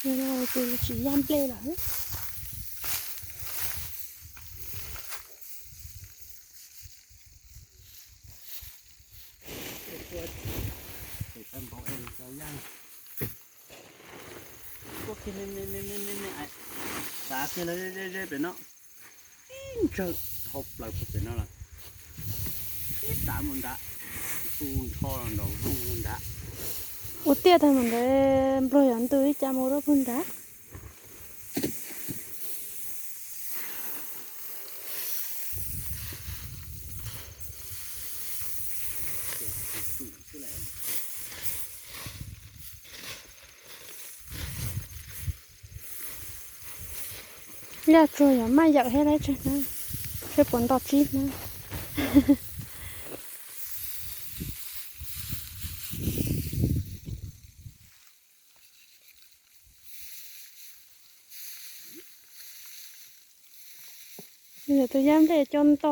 Tus tsis yaj nplej lawm. Xav kiag lawv ze ze pem no, ib ntsawg dhau plaws puag pem no lawm, ib xav mus nrad, tu nrho los nraum zoov nrad. Ua tiaj tag mus ntawd, nplog yog ntws ib cas mus rau puag nrad. Yaj tsuag yog maj yawm thiab lawm tseg na, seb puas nto tsib na. Tus yaj nplej coj nto.